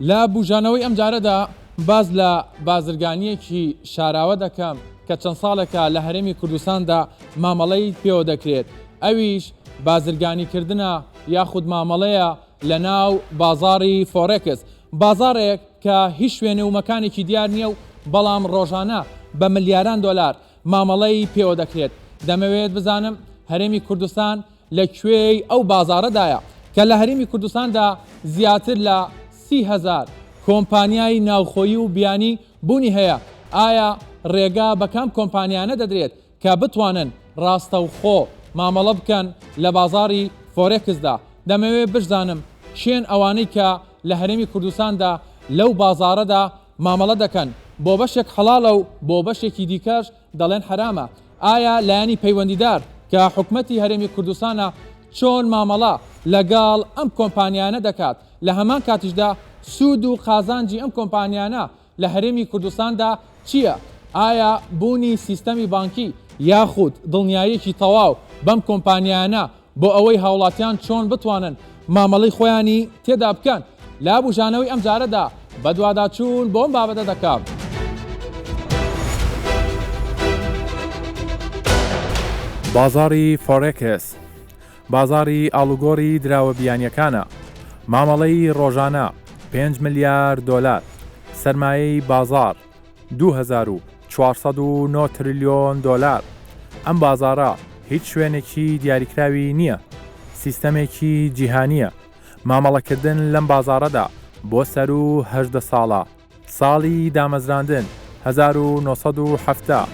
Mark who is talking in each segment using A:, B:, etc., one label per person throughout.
A: لە بوژانەوەی ئەمجارەدا باس لە بازرگانییەکی شاراوە دەکەم کە چەند ساڵێکە لە هەرێمی کوردستاندا مامەڵەی پێوە دەکرێت، ئەویش بازرگانیکردنە یاخود مامەڵەیە لەناو بازاڕی فۆرێکس، بازاڕێک کە هیچ شوێنێ و مەکانێکی دیار نییە و بەڵام ڕۆژانە بە ملیاران دۆلار مامەڵەی پێوە دەکرێت. دەمەوێت بزانم هەرێمی کوردستان لە کوێی ئەو بازاڕەدایە کە لە هەرێمی کوردستاندا زیاتر لە 30,000 کۆمپانیای ناوخۆیی و بیانی بوونی هەیە، ئایا ڕێگا بە کام کۆمپانیانە دەدرێت کە بتوانن ڕاستەوخۆ مامەڵە بکەن لە بازاڕی فۆرێکسدا؟ دەمەوێت بشزانم کێن ئەوانەی کە لە هەرێمی کوردستاندا لەو بازاڕەدا مامەڵە دەکەن، بۆ بەشێک حەڵاڵە و بۆ بەشێکی دیکەش دەڵێن حەرامە، ئایا لایەنی پەیوەندیدار کە حکومەتی هەرێمی کوردستانە چۆن مامەڵە لەگەڵ ئەم کۆمپانیانە دەکات، لە هەمان کاتیشدا سوود و قازانجی ئەم کۆمپانیانە لە هەرێمی کوردستاندا چییە؟ ئایا بوونی سیستەمی بانکی یاخود دڵنیاییەکی تەواو بەم کۆمپانیایانە بۆ ئەوەی هاوڵاتیان چۆن بتوانن مامەڵەی خۆیانی تێدا بکەن لە بوژانەوەی ئەمجارەدا بەدواداچوون بۆ ئەم بابەتە دەکەم.
B: بازاڕی فۆرێکس بازاڕی ئاڵوگۆڕی دراوە بیانییەکانە، مامەڵەی ڕۆژانە پێنج ملیار دۆلار، سەرمایەی بازاڕ 2409 تریلیۆن دۆلار. ئەم بازاڕە هیچ شوێنێکی دیاریکراوی نییە، سیستەمێکی جیهانییە. مامەڵەکردن لەم بازاڕەدا بۆ سەروو 18 ساڵە. ساڵی دامەزراندن، 1970.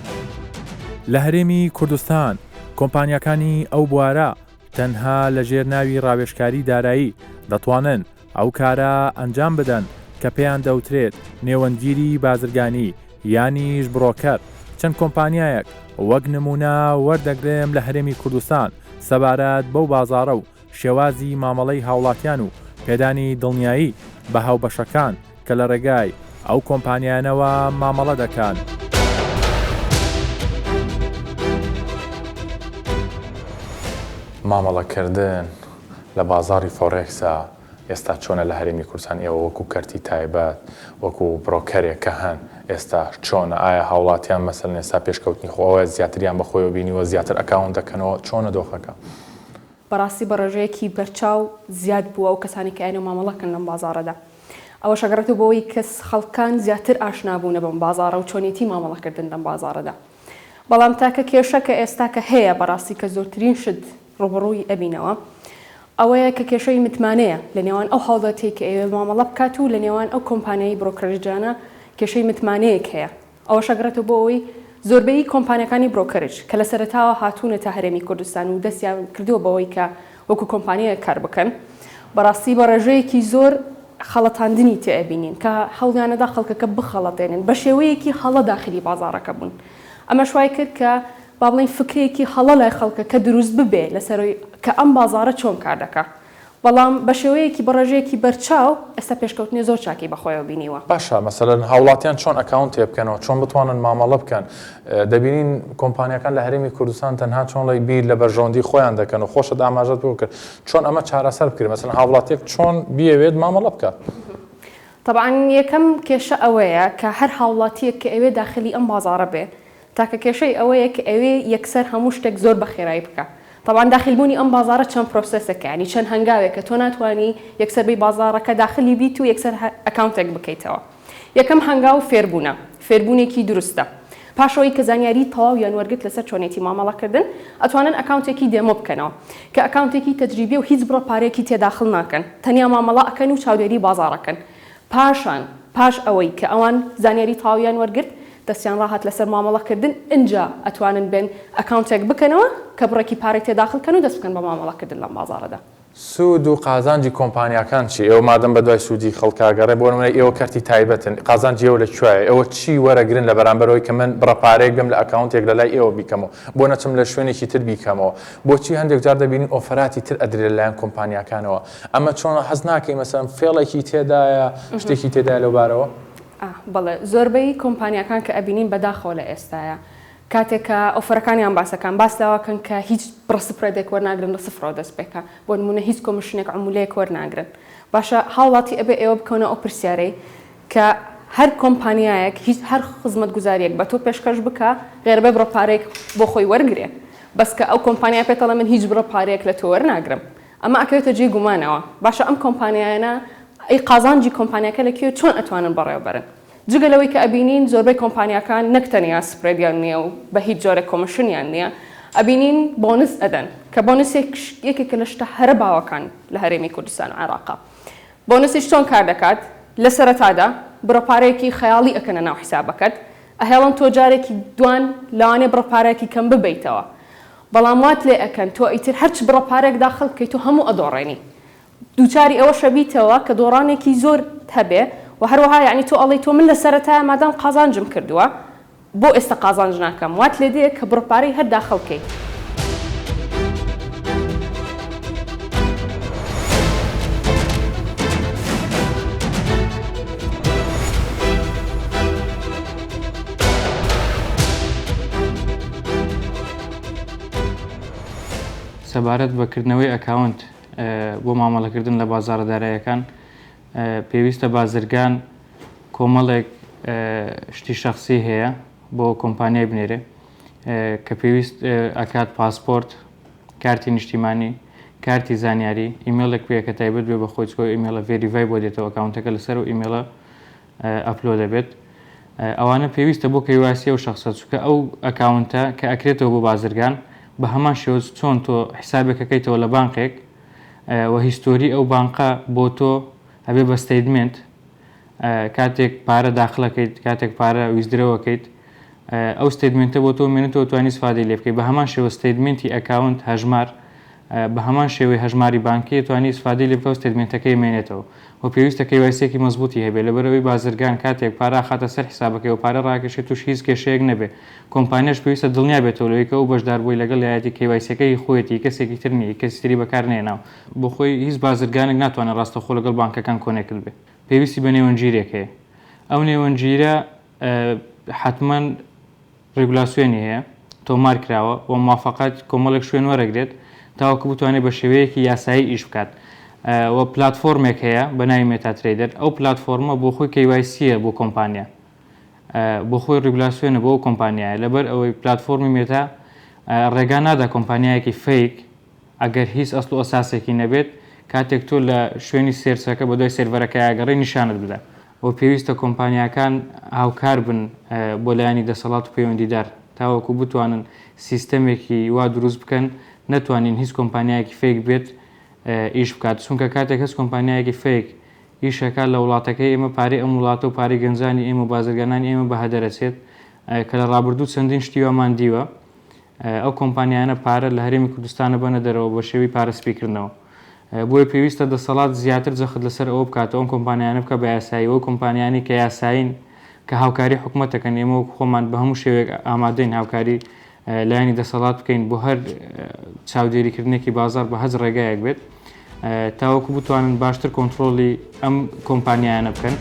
B: لە هەرێمی کوردستان کۆمپانیاکانی ئەو بوارە تەنها لە ژێر ناوی ڕاوێژکاری دارایی دەتوانن ئەو کارە ئەنجام بدەن کە پێیان دەوترێت نێوەندگیری بازرگانی یانیش بڕۆکەر، چەند کۆمپانیایەک وەک نموونە وەردەگرم لە هەرێمی کوردستان سەبارەت بەو بازاڕە و شێوازی مامەڵەی هاوڵاتیان و پێدانی دڵنیایی بە هاوبەشەکان کە لە ڕێگای ئەو کۆمپانیایانەوە مامەڵە دەکەن.
C: مامەڵەکردن لە بازاڕی فۆرێکسا ئێستا چۆنە لە هەرێمی کوردستان ئێوە وەکو کەرتی تایبەت وەکو بڕۆکەرێک کە هەن ئێستا چۆنە ئایا هاوڵاتیان مەسەلەن ئێستا پێشکەوتنی خۆ زیاتریان بەخۆیەوە بینیوە زیاتر ئەکاونت دەکەنەوە چۆنە دۆخەکە؟
D: بەڕاستی بە ڕێژەیەکی بەرچاو زیاد بووە ئەو کەسانەی کە ئەیانەوە مامەڵە کەن لەم بازاڕەدا. ئەوەش ئەگەڕێتەوە بۆ ئەوەی کەس خەڵکان زیاتر ئاشنا بوونە بەم بازاڕە و چۆنیەتی مامەڵەکردن لەم بازاڕەدا. بەڵام تاکە کێشە کە ئێستا کە هەیە بەڕاستی کە زۆرترین شت ڕووبەڕووی ئەبینەوە ئەوەیە کە کێشەی متمانەیە لە نێوان ئەو هاوڵاتیەی کە ئەیەوێ مامەڵە بکات و لە نێوان ئەو کۆمپانیای brokerage انە کێشەی متمانەیەک هەیە. ئەوەش ئەگەڕێتەوە بۆ ئەوەی زۆربەیی کۆمپانیاکانی brokerage کە لە سەرەتاوە هاتوونەتە هەرێمی کوردستان و دەستیان کردووە بەوەی کە وەکو کۆمپانیایەک کار بکەن بەڕاستی بە ڕێژەیەکی زۆر خەڵەتاندنی تێ ئەبینین کە هەوڵیانەدا خەڵکەکە بخەڵەتێنن بە شێوەیەکی هەڵە داخلی بازاڕەکە بوون ئەمەش وای کرد کە با بڵێین فکرێکی هەڵە لای خەڵکەکە دروست ببێ لەسەرەوەی کە ئەم بازاڕە چۆن کار دەکا. بەڵام بە شێوەیەکی بە ڕێژەیەکی بەرچاو ئێستا پێشکەوتنی زۆر چاکی بە خۆیەوە بینیوە.
C: باشە مەسەلەن هاوڵاتیان چۆن ئەکاونت تێبکەنەوە چۆن بتوانن مامەڵە بکەن دەبینین کۆمپانیاکان لە هەرێمی کوردستان تەنها چۆن ڵی بیر لە بەرژەوەندی خۆیان دەکەن و خۆشت ئاماژەت بۆ کرد چۆن ئەمە چارەسەر بکرێت مەسەلەن هاوڵاتیەک چۆن بیەوێت مامەڵە بکات؟
D: تەبعەن یەکەم کێشە ئەوەیە کە هەر هاوڵاتیەک کە ئەوێ داخلی ئەم بازاڕە بێ تاکە کێشەی ئەوەیە کە ئەوێ یەکسەر هەموو شتێک زۆر بە خێرایی بکا. تەبعەن داخیل بوونی ئەم بازاڕە چەند process ێکە یانی چەند هەنگاوێکە تۆ ناتوانی یەکسەر بێی بازاڕەکە داخلی بیت و یەکسەر ئەکاونتێک بکەیتەوە. یەکەم هەنگاو فێربوونە، فێربوونێکی دروستە. پاش ئەوەی کە زانیاری تەواویان وەرگرت لەسەر چۆنێتی مامەڵەکردن ئەتوانن ئەکاونتێکی demo بکەنەوە کە ئەکاونتێکی تەجریبیە و هیچ بڕە پارەیەکی تێ داخل ناکەن تەنیا مامەڵە ئەکەن و چاودێری بازاڕەکەن. پاشان پاش ئەوەی کە ئەوان زانیاری تەواویان وەرگرت دەستیان ڕاهات لەسەر مامەڵە کردن ئنجا ئەتوانن بێن ئەکاونتێک بکەنەوە کە بڕێکی پارەی تێ داخل کەن و دەست بکەن بە مامەڵە کردن لەم بازاڕەدا.
C: سوود و قازانجی کۆمپانیاکان چی؟ ئێوە مادەم بەدوای سوودی خەڵکا گەڕێن بۆ نمونە ئێوە کەرتی تایبەتن قازانجی ئێوە لە کوایە؟ ئێوە چی وەرەگرن لە بەرامبەر ئەوەی کە من بڕە پارەیەک بێم لە ئەکاونتێک لە لای ئێوە بیکەمەوە بۆ نەچم لە شوێنێکی تر بیکەمەوە؟ بۆچی هەندێک جار دەبینین offer اتی تر ئەدرێ لە لایەن کۆمپانیاکانەوە ئەمە چۆنە هەست ناکەی مەسەلەن فێڵێکی تێدایە شتێکی تێدایە لەو بارەوە؟
D: ئا بەڵێ زۆربەی کۆمپانیاکان کە ئەبینین بەداخەوە لە ئێستایا. کاتێک کە offer ەکانیان باس ئەکەن باس لەوە کەن کە هیچ بڕە spread ێک وەرناگرن لە سفرەوە دەست پێکا بۆ نمونە هیچ commission ێک عمولەیەک وەرناگرن باشە هاوڵاتی ئەبێ ئێوە بکەونە ئەو پرسیارەی کە هەر کۆمپانیایەک هیچ هەر خزمەتگوزاریەک بە تۆ پێشکەش بکا غێرەبێ بڕە پارەیەک بۆ خۆی وەرگرێ بەس کە ئەو کۆمپانیا پێت ئەڵێ من هیچ بڕە پارەیەک لە تۆ وەرناگرم ئەمە ئەکەوێتە جێی گومانەوە باشە ئەم کۆمپانیایانە ئەی قازانجی کۆمپانیاکە لە کوێ چۆن ئەتوانن بەڕێوە بەرن جگە لەوەی کە ئەبینین زۆربەی کۆمپانیاکان نەک تەنیا spread یان نییە و بە هیچ جۆرێک commission یان نییە، ئەبینین بۆنس ئەدەن، کە بۆنس یەکێکە لە شتە هەرە باوەکان لە هەرێمی کوردستان و عێراقا. بۆنسیش چۆن کار دەکات؟ لە سەرەتادا بڕە پارەیەکی خەیاڵی ئەکەنە ناو حیسابەکەت، ئەهێڵن تۆ جارێکی دوان لەوانەیە بڕە پارەیەکی کەم ببەیتەوە، بەڵام وات لێ ئەکەن تۆ ئیتر هەرچ بڕە پارەیەک داخڵ بکەی تۆ هەموو ئەدۆڕێنی. دووچاری ئەوەش ئەبیتەوە کە دۆڕانێکی زۆرت هەبێ و هەروەها یەعنی تۆ ئەڵێی تۆ من لە سەرەتایە مادام قازانجم کردووە بۆ ئێستا قازانج ناکەم وات لێ دێ کە بڕە پارەی هەر داخڵ کەی.
E: سەبارەت بە کردنەوەی ئەکاونت بۆ مامەڵەکردن لە بازاڕە داراییەکان پێویستە بازرگان کۆمەڵێک شتی شەخسی هەیە بۆ کۆمپانیای بنێرێ کە پێویست ئەکات پاسپۆرت، کارتی نیشتیمانی، کارتی زانیاری، ئیمێڵێک پێ کە تایبەت بێ بە خۆی چکۆ ئیمێڵە verify بۆ دێتەوە ئەکاونتەکە لەسەر و ئیمێڵە upload ئەبێت ئەوانە پێویستە بۆ KYC ئەو شەخسە چونکە ئەو ئەکاونتە کە ئەکرێتەوە بۆ بازرگان بە هەمان شێوە چۆن تۆ حیسابێک ئەکەیتەوە لە بانقێک و history ئەو بانقە بۆ تۆ ئەبێ بە statement کاتێک پارە داخلەکەیت کاتێک پارە withdraw ەکەیت ئەو statement ە بۆ تۆ مێنێتەوە توانی سفادەی لێ بکەیت بە هەمان شێوە statement ی ئەکاونت هەژمار بە هەمان شێوەی هەژماری بانکی توانی ئیسفادەی لێ بکا و statement ەکەی مێنێتەوە و پێویستە KYC یەکی مەزبوتی هەبێ لەبەرئەوەی بازرگان کاتێک پارە ئەخاتە سەر حیسابەکەی و پارە ڕاکێشێ توش هیچ کێشەیەک نەبێ کۆمپانیاش پێویستە دڵنیا بێتەوە لەوەی کە ئەو بەشداربووەی لەگەڵیایەتی KYC یەکە هی خۆیەتی هی کەسێکی تر نیە هی کەسی تری بەکار نەهێناوە. بۆ خۆی هیچ بازرگانێک ناتوانێ ڕاستەوخۆ لەگەڵ بانکەکان connect بێ پێویستی بە نێوەندگیرێک هەیە ئەو نێوەندگیرە حەتمەن ڕیگولاسیۆنی هەیە، تۆمار کراوە و موافەقەت کۆمەڵێک شوێن وەرەگرێت تاوەکو بتوانێت بە شێوەیەکی یاسایی ئیش بکات و پلاتفۆرمێک هەیە بە ناوی MetaTrader ئەو پلاتفۆرمە بۆ خۆی KYC یە بۆ کۆمپانیا بۆ خۆی ڕیگولاسیۆنە بۆ ئەو کۆمپانیایە لەبەر ئەوەی پلاتفۆرمی مێتا ڕێگا نادا کۆمپانیایەکی fake ئەگەر هیچ ئەسڵ و ئەساسێکی نەبێت کاتێک تۆ لە شوێنی search ەکە بەدوای سێرڤەرەکەیا ئەگەڕێی نیشانت بدا. وە پێویستە کۆمپانیاکان هاوکار بن بۆ لایەنی دەسەڵات و پەیوەندیدار تاوەکو بتوانن سیستەمێکی وا دروست بکەن نەتوانین هیچ کۆمپانیایەکی fake بێت ئیش بکات چونکە کاتێک هەچ کۆمپانیایەکی fake ئیش ئەکات لە وڵاتەکەی ئێمە پارەی ئەم وڵاتە و پارەی گەنجانی ئێمە و بازرگانانی ئێمە بە هەدەر ئەچێت کە لە ڕابردوو چەندین شتی وامان دیوە ئەو کۆمپانیایانە پارە لە هەرێمی کوردستان ئەبەنە دەرەوە بە شێوەی پارە سپیکردنەوە. بۆیە پێویستە دەسەڵات زیاتر جەخت لەسەر ئەوە بکاتەوە ئەم کۆمپانیایانە بکا بە یاسایی و ئەو کۆمپانیانەی کە یاسایین کە هاوکاری حکومەت دەکەن ئێمە وەکو خۆمان بە هەموو شێوەیەک ئامادەین هاوکاری لایەنی دەسەڵات بکەین بۆ هەر چاودێریکردنێکی بازاڕ بە هەچ ڕێگایەک بێت تاوەکو بتوانن باشتر کۆنترۆڵی ئەم کۆمپانیایانە بکەن.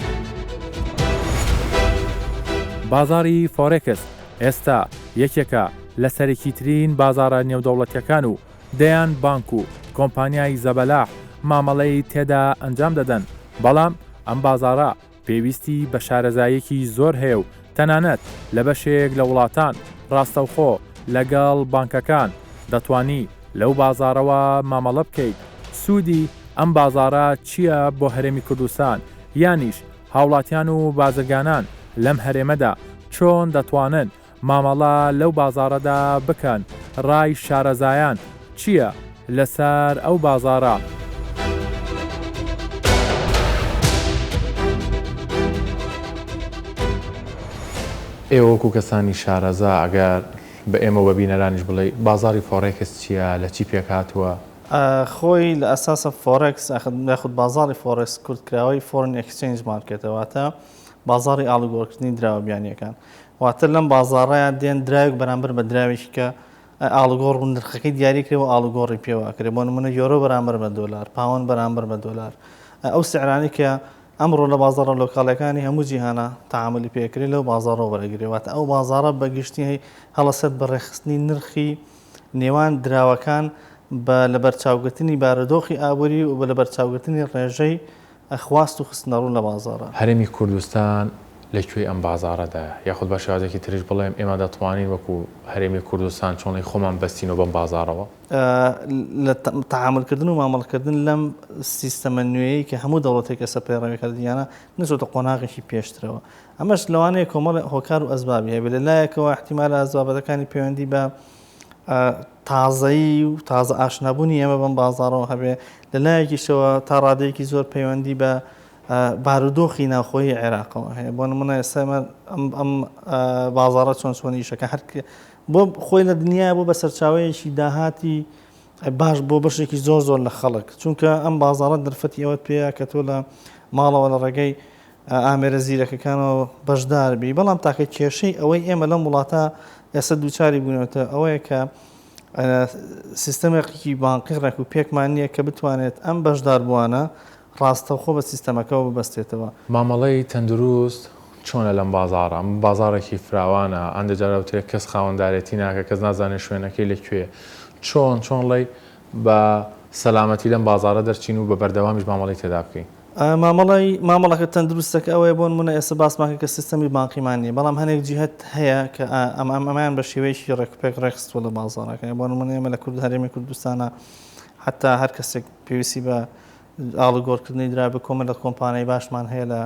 B: بازاڕی فۆرێکس ئێستا یەکێکە لە سەرەکیترین بازاڕە نێودەوڵەتییەکان و دەیان بانک و کۆمپانیای زەبەلاح مامەڵەی تێدا ئەنجام دەدەن، بەڵام ئەم بازاڕە پێویستی بە شارەزاییەکی زۆر هەیە و تەنانەت لە بەشێک لە وڵاتان ڕاستەوخۆ لەگەڵ بانکەکان دەتوانی لەو بازاڕەوە مامەڵە بکەیت، سوودی ئەم بازاڕە چییە بۆ هەرێمی کوردستان یانیش هاوڵاتیان و بازرگانان لەم هەرێمەدا چۆن دەتوانن مامەڵە لەو بازاڕەدا بکەن، ڕای شارەزایان چییە لەسەر ئەو بازاڕە؟
C: ئێوە وەکو کەسانی شارەزا ئەگەر بە ئێمە و بە بینەرانیش بڵێی بازاڕی فۆڕێکس چییە، لە چی پێکهاتووە؟
F: خۆی لە ئەساسە فۆڕێکس یاخود بازاڕی فۆڕێکس کورتکراوەی foreign exchange market ە واتە بازاڕی ئاڵوگۆڕکردنی دراوە بیانییەکان واتە لەم بازاڕەیا دێن دراوێک بەرامبەر بە دراوێکی کە ئاڵوگۆڕ و نرخەکەی دیاری کرێ و ئاڵوگۆڕی پێوە ئەکرێ بۆ نمونە یۆرۆ بەرامبەر بە دۆلار پاوەند بەرامبەر بە دۆلار ئەو سعرانەی کە. ئەمڕۆ لە بازاڕە لۆکاڵیەکانی هەموو جیهانا تەعامولی پێ ئەکرێ لەو بازاڕەوە وەرئەگرێ واتە ئەو بازاڕە بە گشتی هەڵەسێت بە ڕێکخستنی نرخی نێوان دراوەکان بە لەبەرچاوگرتنی بارودۆخی ئابووری و بە لەبەرچاوگرتنی ڕێژەی خواست و خستنەڕوو لە بازاڕا.
C: هەرێمی کوردستان لە کوێی ئەم بازاڕەدایە؟ یاخود بە شێوازێکی تریش بڵێم ئێمە دەتوانین وەکو هەرێمی کوردستان چۆنی خۆمان بەستینەوە بەم بازاڕەوە؟
F: لە تەعامولکردن و مامەڵەکردن لەم سیستەمە نوێیەی کە هەموو دەوڵەتێک ئێستا پەیڕەوی کردوویانە دیانە نەچۆتە قۆناغێکی پێشترەوە. ئەمەش لەوانەیە کۆمەڵێ هۆکار و ئەسبابی هەبێت. لە لایەکەوە ئیحتیمالە ئەسبابەتەکانی پەیوەندی بە تازەیی و تازە ئاشنابوونی ئێمە بەم بازاڕەوە هەبێ، لە لایەکیشەوە تا ڕادەیەکی زۆر پەیوەندی بە بارودۆخی ناوخۆیی عێراقەوە هەیە. بۆ نموونە ئێستا ئێمە ئەم بازاڕە چۆن چۆن ئیشەکە هەر بۆ خۆی لە دنیایا بۆ بە سەرچاوەیەکی داهاتی باش بۆ بەشێکی زۆر زۆر لە خەڵک چونکە ئەم بازاڕە دەرفەتی ئەوەت پێیە کە تۆ لە ماڵەوە لە ڕێگەی ئامێرە زیرەکەکانەوە بەشدار بی بەڵام تاکە کێشەی ئەوەی ئێمە لەم وڵاتە ئێستا دووچاری بوونەوەتە ئەوەیە کە سیستەمێکی بانقی ڕێک و پێکمان نییە کە بتوانێت ئەم بەشداربووانە ڕاستەوخۆ بە سیستەمەکەوە ببەستێتەوە.
C: مامەڵەی تەندروست چۆنە لەم بازاڕە؟ ئەم بازاڕێکی فراوانە، هەندێ جار ئەوترێ کەس خاوەندارێتی ناکا، کەس نازانێ شوێنەکەی لە کوێیە. چۆن چۆن ڵێی بە سەلامەتی لەم بازاڕە دەرچین و بە بەردەوامیش مامەڵەی تێدا بکەین؟
F: مامەڵەی مامەڵەکە تەندروستەکە ئەوەیە بۆ نموونە ئێستا باسمان کرد کە سیستەمی بانقیمان نییە، بەڵام هەنێک جیهەت هەیە کە ئەم ئەمەیان بە شێوەیەکی ڕێکوپێک ڕێکخستووە لە بازاڕەکە. بۆ نموونە ئێمە لە کورد هەرێمی کوردستانا حەتتا هەر کەسێک پێویستی بە ئاڵوگۆڕکردنی دراو بە کۆمەلە کۆمپانیای باشمان هەیە لە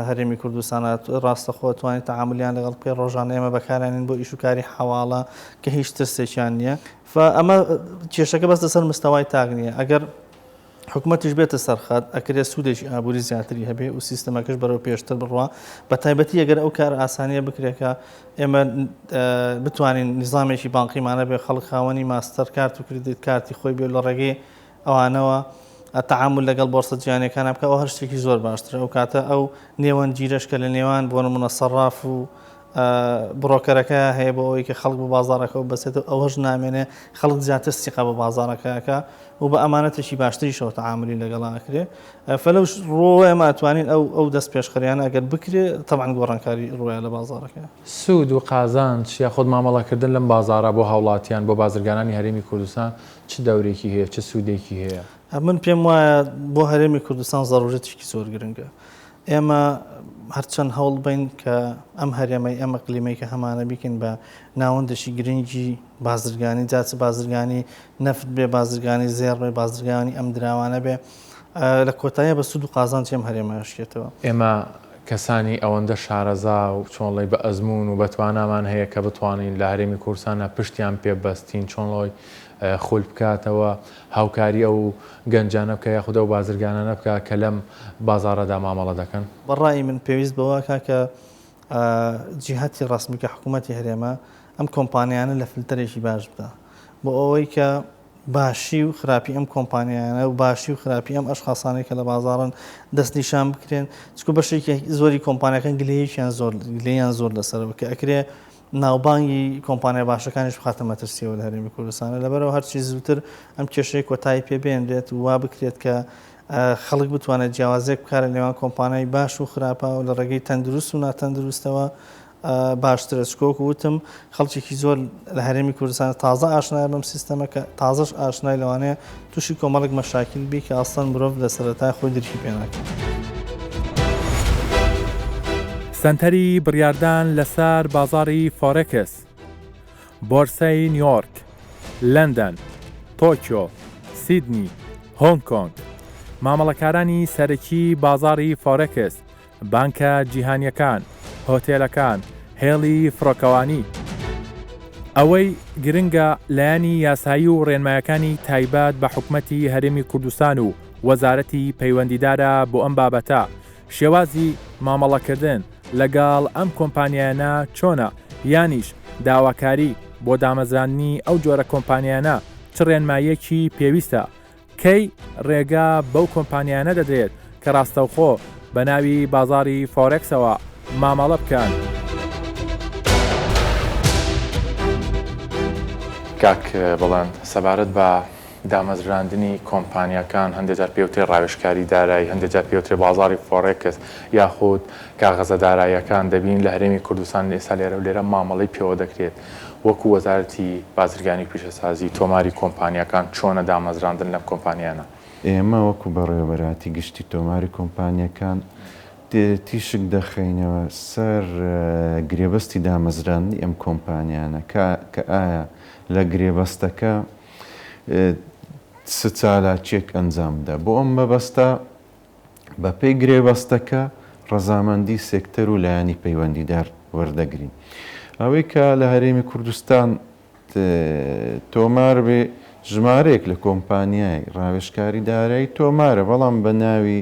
F: هەرێمی کوردستان ڕاستەخۆ توانانی تەعاملیان لەگەڵ بکەی ڕۆژانە ئێمە بەکارانین بۆ ئیش و کاری حەواڵە کە هیچ ترسێکیان نییە ئەمە کێشەکە بەس لەسەر مستەوای تاک نییە ئەگەر حکوومەتیش بێتە سەرخات ئەکرێ سوودێکی ئابووری زیاتری هەبێ و سیستەمەکەش بەرەو پێشتر بڕوا بە تایبەتی ئەگەر ئەو کار ئاسانیە بکرێکە ئێمە بتوانین نظامێکی بانقیمانە بێ خەڵک خاوەنی ماستەر کارت و کردیت کارتی خۆی بێ لە ڕێگەی ئەوانەوە تەعامول لەگەڵ بۆرسە جیهانیەکانا بکا ئەوە هەر شتێکی زۆر باشترە ئەو کاتە ئەو نێوەندگیرەش کە لە نێوان بۆ نمونە سەڕاف و بڕۆکەرەکە هەیە بۆ ئەوەی کە خەڵک بە بازاڕەکەەوە بەسێتەوە ئەوەش نامێنێ خەڵک زیاتر سیقە بە بازاڕەکەەکە و بە ئەمانەتێکی باشتریشەوە تەعاملی لەگەڵا ئەکرێ فلەو ڕۆوە ئێمە ئەتوانین ئەو ئەو دەست پێشخەریانە ئەگەر بکرێ تەبعەن گۆڕانکاری ڕوویە لە بازاڕەکە.
C: سوود و قازانج یاخود مامەڵەکردن لەم بازاڕە بۆ هاوڵاتیان بۆ بازرگانانی هەرێمی کوردستان چ دەورێکی هەیە، چ سوودێکی هەیە؟
F: من پێم وایە بۆ هەرێمی کوردستان زەرورەتێکی زۆر گرنگە. ئێمە هەرچەند هەوڵ بەین کە ئەم هەرێمەی ئەم ئەقلیمەی کە هەمانە بیکەین بە ناوەندێکی گرنگی بازرگانی، جا چ بازرگانی نەفت بێ، بازرگانی زێڕ بێ، بازرگانی ئەم دراوانە بێ، لە کۆتاییا بە سوود و قازانجی ئەم هەرێمە ئەشکێتەوە.
C: ئێمە کەسانی ئەوەندە شارەزا و چۆنڵی بە ئەزموون و بە توانامان هەیە کە بتوانین لە هەرێمی کوردستانا پشتیان پێ ببەستین، چۆنڵی خول بکاتەوە، هاوکاری ئەو گەنجانە بکا یاخود ئەو بازرگانانە بکا کە لەم بازاڕەدا مامەڵە دەکەن؟
F: بە ڕای من پێویست بەوە ئەکا کە جیهەتی ڕەسمی کە حکوومەتی هەرێمە ئەم کۆمپانیانە لە فلتەرێکی باش بدا بۆ ئەوەی کە باشی و خراپی ئەم کۆمپانیایانە و باشی و خراپی ئەم ئەشخاسانەی کە لە بازاڕن دەستنیشان بکرێن چکو بەشێکی زۆری کۆمپانیاکان گلەیەکیان زۆر گلەیان زۆر لەسەرەوە کە ئەکرێ ناوبانگی کۆمپانیا باشەکانیش بخاتە مەترسیەوە لە هەرێمی کوردستانە لەبەرەوە هەرچی زووتر ئەم کێشەیە کۆتایی پێ بێنرێت و وا بکرێت کە خەڵک بتوانێت جیاوازێک بکات لە نێوان کۆمپانیای باش و خراپە و لە ڕێگەی تەندروست و ناتەندروستەوە باشترە چونکە وەکو وتم خەڵکێکی زۆر لە هەرێمی کوردستان تازە ئاشنایە بەم سیستەمە کە تازەش ئاشنای لەوانەیە تووشی کۆمەڵێک مەشاکیل بی کە ئەسڵەن مرۆڤ لە سەرەتای خۆی درکی پێ ناکات.
B: سەنتەری بڕیاردان لەسەر بازاڕی فۆرێکس، بۆرسەی نیۆرک، لەندەن، تۆکیۆ، سیدنی، هۆنگ کۆنگ، مامەڵەکارانی سەرەکی بازاڕی فۆرێکس بانکە جیهانییەکان، هۆتێلەکان، هێڵی فڕۆکەوانی. ئەوەی گرنگە لایەنی یاسایی و ڕێنمایەکانی تایبەت بە حکومەتی هەرێمی کوردستان و وەزارەتی پەیوەندیدارە بۆ ئەم بابەتە، شێوازی مامەڵەکردن لەگەڵ ئەم کۆمپانیایانە چۆنە، یانیش داواکاری بۆ دامەزراندنی ئەو جۆرە کۆمپانیایانە چ ڕێنماییەکی پێویستە، کەی ڕێگە بەو کۆمپانیایانە دەدرێت کە ڕاستەوخۆ بە ناوی بازاڕی فۆرێکسەوە مامەڵە بکەن؟
C: کاک بڵند سەبارەت بە. دامەزراندنی کۆمپانیاکان، هەندێک جار پێوترێ ڕاوێژکاری دارایی، هەندێک جار پێوترێ بازاڕی فۆڕێکس یاخود کاغەزە داراییەکان، دەبینین لە هەرێمی کوردستان ئێستا لێرە و لێرە مامەڵەی پێوە دەکرێت، وەکو وەزارەتی بازرگانی و پیشەسازی تۆماری کۆمپانیاکان چۆنە دامەزراندن لەم کۆمپانیانە؟
G: ئێمە وەکو بەڕێوەبەرایەتی گشتی تۆماری کۆمپانیاکان تیشک دەخەینەوە سەر گرێبەستی دامەزراندنی ئەم کۆمپانیانە کە ئایا لە گرێبەستەکە چ چالاکیەک ئەنجام بدا. بۆ ئەم مەبەستە بەپێی گرێبەستەکە ڕەزامەندی سێکتەر و لایەنی پەیوەندیدار وەردەگرین. ئەوەی کە لە هەرێمی کوردستان تۆمار بێ، ژمارەیەک لە کۆمپانیای ڕاوێژکاری دارایی تۆمارە، بەڵام بە ناوی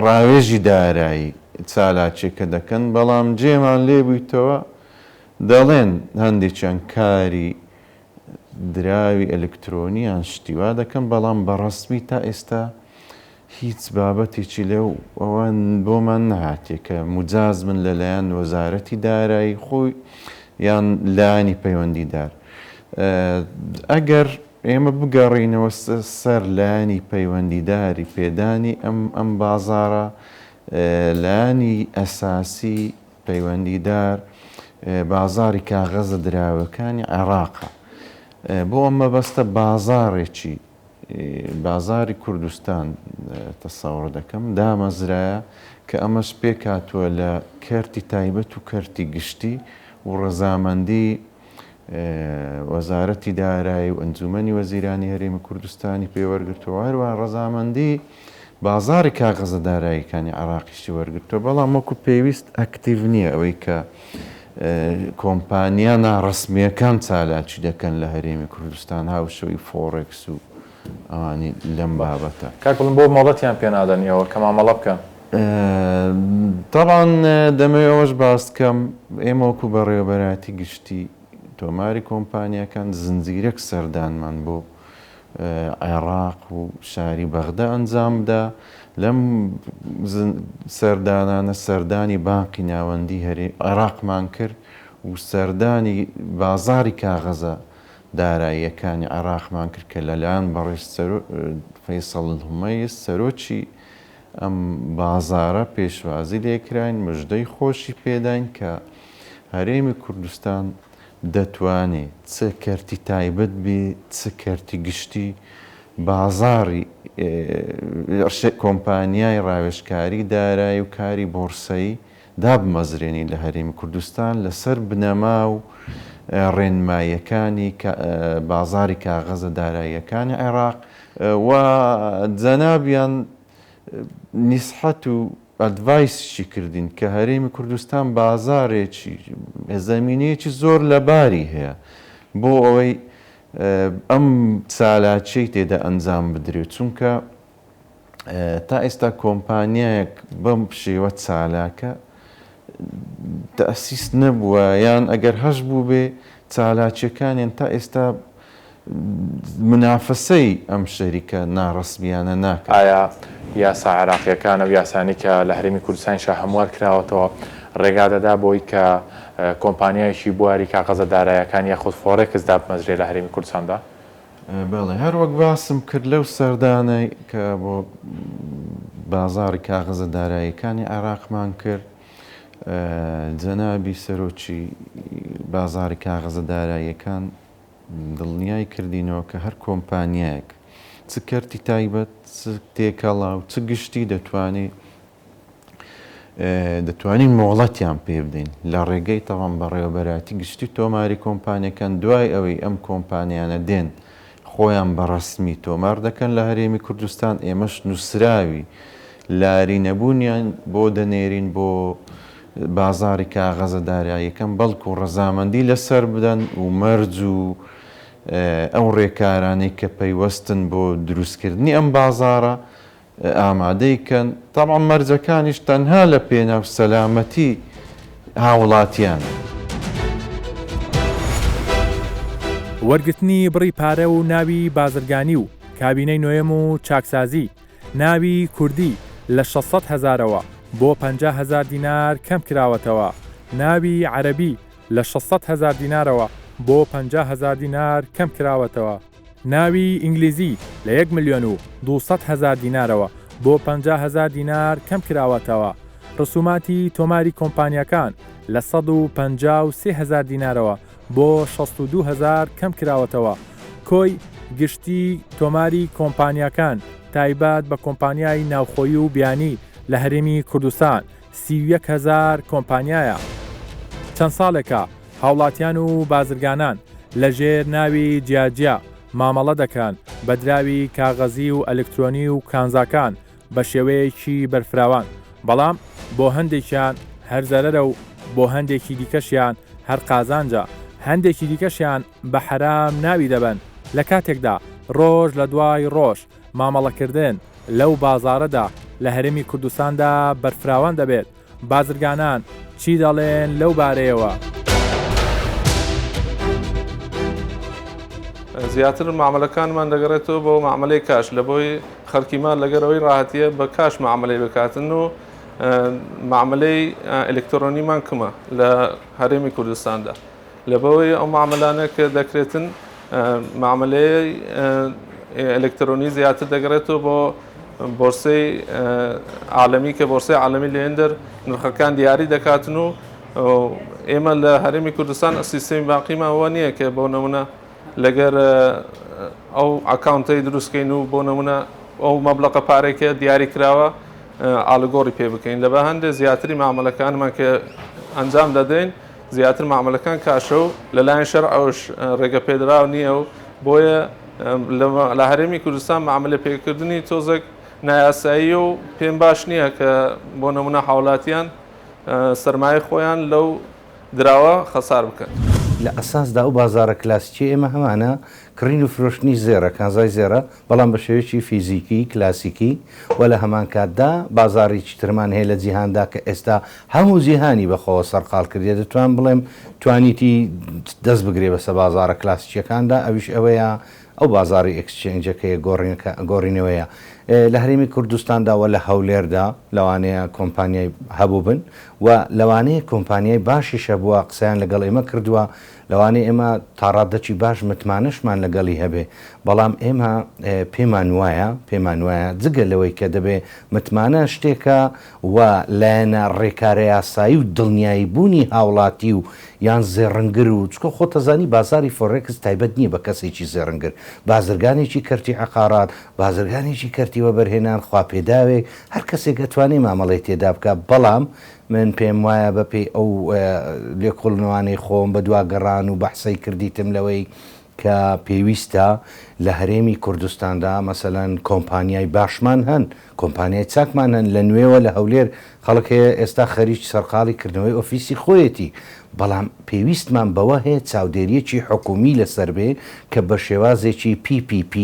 G: ڕاوێژی دارایی چالاکیەکە دەکەن، بەڵام جێمان لێ بوویتەوە دەڵێن هەندێکیان کاری دراوی ئەلکترۆنی یان شتی وا دەکەن، بەڵام بە ڕەسمی تا ئێستا هیچ بابەتێکی لەو ئەوە بۆمان نەهاتیە کە موجاز بن لەلایەن وەزارەتی دارایی خۆی یان لایەنی پەیوەندیدار. ئەگەر ئێمە بگەڕێینەوە سەر لایەنی پەیوەندیداری پێدانی ئەم ئەم بازاڕە، لایەنی ئەساسی پەیوەندیدار بازاڕی کاغەزە دراوەکانی عێراقە. بۆ ئەم مەبەستە بازاڕێکی بازاڕی کوردستان تەسەوڕ دەکەم دامەزرایە کە ئەمەش پێکهاتووە لە کەرتی تایبەت و کەرتی گشتی و ڕەزامەندی وەزارەتی دارایی و ئەنجوومەنی وەزیرانی هەرێمی کوردستانی پێ وەرگرتووە، هەروەها ڕەزامەندی بازاڕی کاغەزە داراییەکانی عێراقیشی وەرگرتووە، بەڵام وەکو پێویست ئەکتیڤ نییە، ئەوەی کە کۆمپانیا ناڕەسمییەکان چالاکی دەکەن لە هەرێمی کوردستان هاوشێوەی فۆڕێکس و ئەوانی لەم بابەتە.
C: کاک بڵند بۆ مۆڵەتیان پێ نادەن ئێوە کە مامەڵە بکەن؟
G: تەبعەن دەمەوێت ئەوەش باس بکەم ئێمە وەکو بەڕێوەبەرایەتی گشتی تۆماری کۆمپانیاکان زنجیرەک سەردانمان بۆ عێراق و شاری بەغدا ئەنجامدا لەم سەردانانە سەردانی بانقی ناوەندی هەرێ عێراقمان کرد و سەردانی بازاری کاغەزە داراییەکانی عێراقمان کرد کە لەلایەن بەڕێز فەیسەڵ الهمەیس سەرۆکی ئەم بازاڕە پێشوازی لێکراین، مژدەی خۆشی پێداین کە هەرێمی کوردستان دەتوانێ چ کەرتی تایبەت بێ چ کەرتی گشتی بازاڕی کۆمپانیای ڕاوێژکاری دارایی و کاری بۆرسەیی دابمەزرێنین لە هەرێمی کوردستان لەسەر بنەما و ڕێنماییەکانی بازاڕی کاغەزە داراییەکانی عێراق و جەنابیان نیسحەت و ئەدڤایسیشی کردین کە هەرێمی کوردستان بازارێکی زەمینەیەکی زۆر لەباری هەیە بۆ ئەوەی ئەم چالاکیەی تێدا ئەنجام بدرێت چونکە تا ئێستا کۆمپانیایەک بەم شێوە چالاکە تەئسیس نەبووە یان ئەگەر هەش بووبێ چالاکیەکانیان تا ئێستا منافەسەی ئەم شەریکە ناڕەسمیانە ناکەن.
C: ئایا یاسا عێراقیەکان ئەو یاسانەی کە لە هەرێمی کوردستانیشا هەموار کراوەتەوە ڕێگا دەدا بۆی کە کۆمپانیایەکی بواری کاغەزە دارایەکان یاخود فۆڕێکس دابمەزرێ لە هەرێمی کوردستاندا؟
G: بەڵێ هەر وەک باسم کرد لەو سەردانەی کە بۆ بازاڕی کاغەزە داراییەکانی عێراقمان کرد جەنابی سەرۆکی بازاڕی کاغەزە داراییەکان دڵنیای کردینەوە کە هەر کۆمپانیایەک چ کەرتی تایبەت چ تێکەڵا و چ گشتی دەتوانێت دەتوانین مۆڵەتیان پێ بدەین لە ڕێگەی تەوان بەڕێوەبەرایەتی گشتی تۆماری کۆمپانیەکان دوای ئەوەی ئەم کۆمپانیانە دێن خۆیان بە ڕەسمی تۆمار دەکەن لە هەرێمی کوردستان ئێمەش نووسراوی لاری نەبوونیان بۆ دەنێرین بۆ بازاری کاغەزە داراییەکان بەڵکو ڕەزامەندی لەسەر بدەن و مەرج و ئەو ڕێکارانەی کە پەیوەستن بۆ دروستکردنی ئەم بازاڕە ئامادەی کەن، تەبعەن مەرجەکانیش تەنها لە پێناو سەلامەتی هاوڵاتیانە.
B: وەرگرتنی بڕی پارە و ناوی بازرگانی و کابینەی نۆیەم و چاکسازی ناوی کوردی لە 600 هەزارەوە بۆ 50 هەزار دینار کەم کراوەتەوە، ناوی عەرەبی لە 600 هەزار دینارەوە. بۆ 50 هەزار دینار کەم کراوەتەوە. ناوی ئینگلیزی لە یەک ملیۆن و 200 هەزار دینارەوە بۆ 50 هەزار دینار کەم کراوەتەوە. ڕسوماتی تۆماری کۆمپانیاکان لە 153 هەزار دینارەوە بۆ 62 هەزار کەم کراوەتەوە. کۆی گشتی تۆماری کۆمپانیاکان تایبەت بە کۆمپانیای ناوخۆیی و بیانی لە هەرێمی کوردستان 31 هەزار کۆمپانیایە. چەند ساڵێکە هاوڵاتیان و بازرگانان لە ژێر ناوی جیاجیا مامەڵە دەکەن بە دراوی کاغەزی و ئەلکترۆنی و کانزاکان بە شێوەیەکی بەرفراوان، بەڵام بۆ هەندێکیان هەر زەرەرە و بۆ هەندێکی دیکەشیان هەر قازانجە، هەندێکی دیکەشیان بە حەرام ناوی دەبەن، لە کاتێکدا ڕۆژ لە دوای ڕۆژ مامەڵەکردن لەو بازاڕەدا لە هەرێمی کوردستاندا بەرفراوان دەبێت، بازرگانان چی دەڵێن لەو بارەیەوە؟
H: زیاتر مامەلەکانمان دەگەڕێتەوە بۆ مامەلەی کاش لە بۆی خەڵکیمان لەگەرەوەی ڕاهاتیە بە کاش مامەلەی بکاتن و مامەلەی ئەلکترۆنیمان کمە لە هەرێمی کوردستاندا لەبەوەی ئەو مامەلانە کە دەکرێتن مامەلەی ئەلکترۆنی زیاتر دەگەڕێتەوە بۆ بۆرسەی عالەمی کە بۆرسەی عالەمی لێندەر نرخەکان دیاری دەکاتن و ئێمە لە هەرێمی کوردستان سیستمی باقیمان وە نییە کە بۆ نمونە لەگەر ئەو ئەکاونتەی دروستکەین و بۆ نمونە ئەو مەبلەقە پارێکە دیاری کراوە ئالوگۆڕی پێ بکەین لە بە هەندێک زیاتری مامەلەکانمان کە ئەنجام دەدەین زیاتر مامەلەکان کاشە و لەلایەن شەرعەوەش ڕێگە پێدراو نییە و بۆیە لە هەرێمی کوردستان مامەلە پێکردنی تۆزێک نایاسایی و پێم باش نییە کە بۆ نمونە هاوڵاتیان سەرمایەی خۆیان لەو دراوە خەسار بکەن.
I: لە ئەساسدا ئەو بازاڕە کلاسیکیەی ئێمە هەمانە کڕین و فرۆشتنی زێڕە، کانزای زێڕە، بەڵام بە شێوەیەکی فیزیکی، کلاسیکی، و لە هەمان کاتدا بازاڕێکی ترمان هەیە لە جیهاندا کە ئێستا هەموو جیهانی بە خۆوە سەرقاڵ کردیە دەتوانم بڵێم توانیتی دەست بگرێ بەسە بازاڕە کلاسیکیەکاندا ئەویش ئەوەیە ئەو بازاڕی ئێکسچەینجەکەیە گۆڕینەوەیە لە هەرێمی کوردستاندا و لە هەولێردا لەوانەیە کۆمپانیای هەبووبن و لەوانەیە کۆمپانیای باشیش هەبووە قسەیان لەگەڵ ئێمە کردووە لەوانەیە ئێمە تاڕاددەکی باش متمانەشمان لەگەڵی هەبێ، بەڵام ئێمە پێمان وایە، پێمان وایە جگە لەوەی کە دەبێ متمانە شتێکە و لایەنە ڕێکارە یاسایی و دڵنیایی بوونی هاوڵاتی و یان زێڕنگر و چونکە خۆت ئەزانی بازاڕی فۆرێکس تایبەت نییە بە کەسێکی زێڕنگر، بازرگانێکی کەرتی عەقارات، بازرگانێکی کەرتی وەبەرهێنان، خواپێداوێک، هەر کەسێک ئەتوانێ مامەڵەی تێدا بکا، بەڵام من پێم وایە بە پێی ئەو لێکۆڵنەوانەی خۆم بە دوا گەڕان و بەحسەی کردیتم لەوەی کە پێویستە لە هەرێمی کوردستاندا مەسەلەن کۆمپانیای باشمان هەن کۆمپانیای چاکمان هەن لە نوێوە لە هەولێر خەڵک هەیە ئێستا خەریکی سەرقاڵی کردنەوەی ئۆفیسی خۆیەتی بەڵام پێویستمان بەوە هەیە چاودێریەکی حکومی لەسەر بێ کە بە شێوازێکی PPP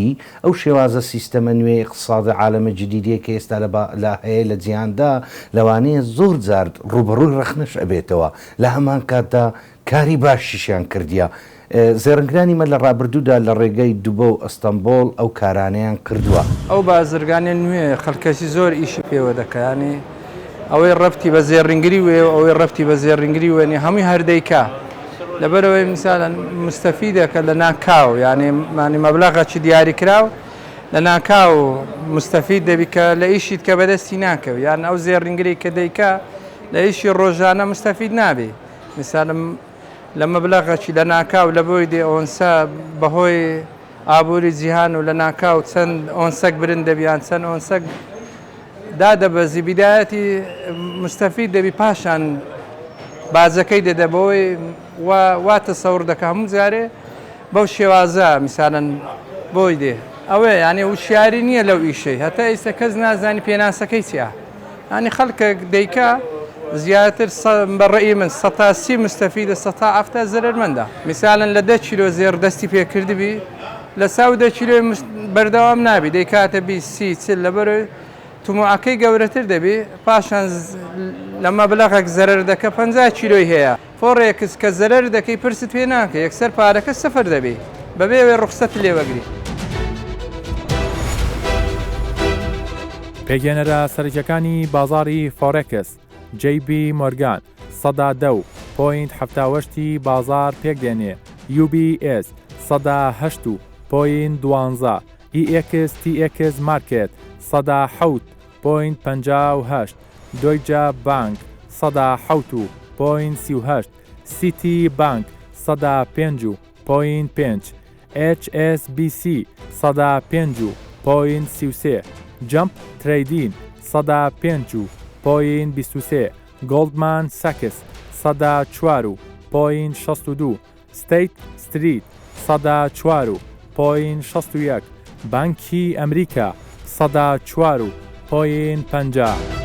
I: ئەو شێوازە سیستەمە نوێ اقتصاد عالم جدیدیە کە ئێستا لە با لە هەیە لە جیهاندا لەوانەیە زۆر جار ڕووبەڕووی ڕەخنەش ئەبێتەوە لە هەمان کاتدا کاری باشیشیان کردیە زێڕنگرانی مە لە ڕابردوودا لە ڕێگەی دوبە و ئەستەنبۆڵ ئەو کارانەیان کردووە.
J: ئەو بازرگانیە نوێیە خەلکەکی زۆر ئیشی پێوە دەکا یانی ئەوەی ڕەبتی بە زێڕینگری وێ و ئەوەی ڕەبتی بە زێڕینگری وێ نیە هەمووی هەر دەیکا لەبەرئەوەی میسالەن مستەفیدەکە لە ناکاو یانی مانی مەبلەغەکی دیاری کراو لە ناکاو مستەفید دەبی کە لە ئیشیت کە بەدەستی ناکەوی یان ئەو زێڕینگری کە دەیکا لە ئیشی ڕۆژانە مستەفید نابی میسالم لە مەبلەغەکی لە ناکاو لە بۆی دێ ئۆنسە بەهۆی ئابووری جیهان و لە ناکاو چەند ئۆنسەک برند دەبی یان چەند ئۆنسەک دادەبەزی بیدایەتی مستەفید دەبی پاشان باجەکەی دەدە بەوەی وا تەسەور دەکە هەموو جارێ بەو شێوازە میسالەن بۆی دێ ئەوەیە یانێ وشیاری نییە لەو ئیشەی هەتا ئیستا کەس نازانی پێناسەکەی چیە یانی خەڵکێک دەیکا زیاتر بە ڕەئی من سەتا سی مستەفیدە سەتا حەفتا زەرەرمەندە میسالەن لە دە کیلۆ زێڕ دەستی پێ کردبی لە ساو دە کیلۆی بەردەوام نابی دەیکاتە 20 سی 40 لەبەر تموعەکەی گەورەتر دەبی پاشان لە مەبلەغێک زەرەر دەکە 50 کیلۆی هەیە فۆڕێکس کە زەرەر دەکەی پرست پێ ناکە یەکسەر پارەکە سفر دەبی بەبێ ئەوەی ڕوخسەت لێ وەگری.
B: پێکهێنەرە سەرەکیەکانی بازاڕی فۆڕێکس، جەی بی مۆرگان، سەدا دە و پۆینت 78 ی بازاڕ پێکدێنێ. UBS 8 و پۆین 12، EXTX مارکێت 7 پۆینت 58، دۆیجە بانک 7 و پۆین 38، سیتی بانک 5 و پۆین 5، HSBC 5 و پۆین 33، جەمپ ترەیدین 5 و پۆین 23، گۆڵدمان ساکس 4 و پۆین 62، ستەیت ستریت 4 و پۆین 61، بانکی ئەمریکا 4 و پۆین 50.